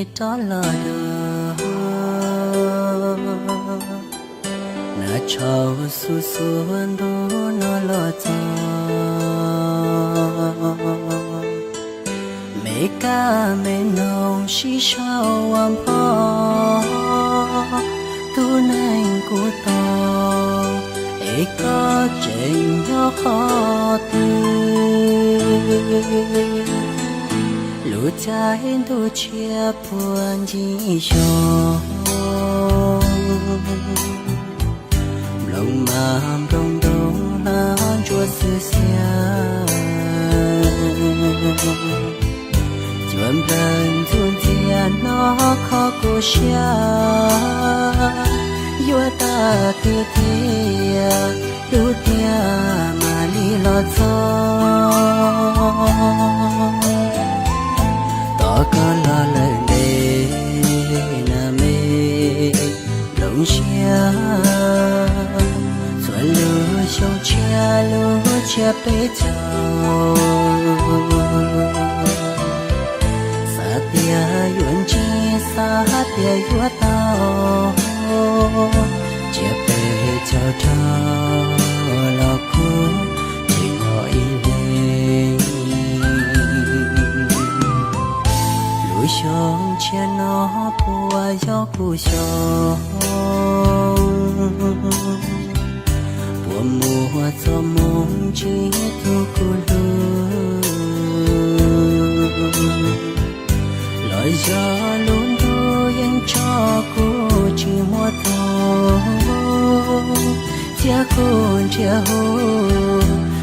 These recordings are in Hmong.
rov los dua, nag tshauv xuj xuav ntuj no los txog. Me kab me noog sib sau ua npho, tub neeg kuj tau, es koj tseem nyob qhov twg? Lub caij ntuj tshiab puag ncig xyoo, nplooj mas nplooj ntoo hlab ntsuab xwb xiab, cua nplawg ntxuj ntxiag hnov kho kuv siab, yuav tag twg thiab, dub tiag mam li los txog. Tos koj los lawm ntev na me nplooj siab, txhua lub xyoo tshiab lub tshiab peb caug. Xav tias yuav ntsib, xav tias yuav tau, tsiab peb caug rau los kuj tseem nyob ib leeg. Lub xyoo tshiab no puas yog kuv xyoo, puas muaj txoj hmoo ntsib tus kuv hlub, los yog lub ntuj yeej tso kuv tsis muaj tus, thiab kuv nrhiav hu,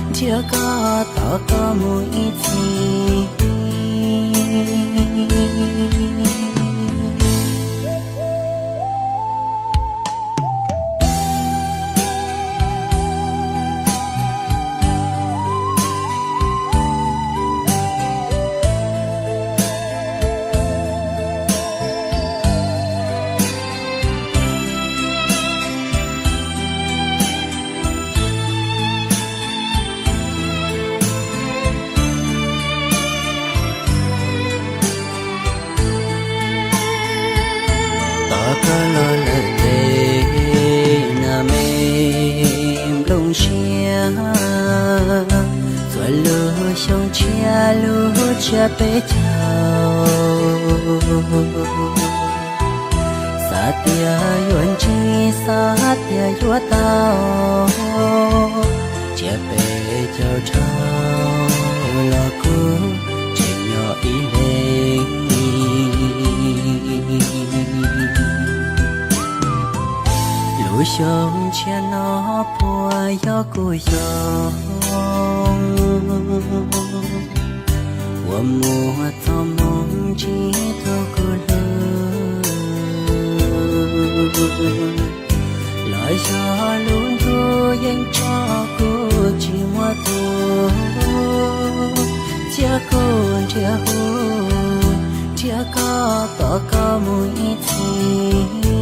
nrhiav koj tos koj mus ib txhis. Tos koj los lawm ntev na me nplooj siab, txhua lub xyoo tshiab lub tshiab peb caug. Xav tias yuav ntsib, xav tias yuav tau, tsiab peb caug rau los kuj tseem nyob ib leeg. Lub xyoo tshiab no puas yog kuv xyoo, puas muaj txoj hmoo ntsib tus kuv hlub, los yog lub ntuj yeej tso kuv tsis muaj tus, thiab kuv nrhiav hu, nrhiav koj tos koj mus ib txhis.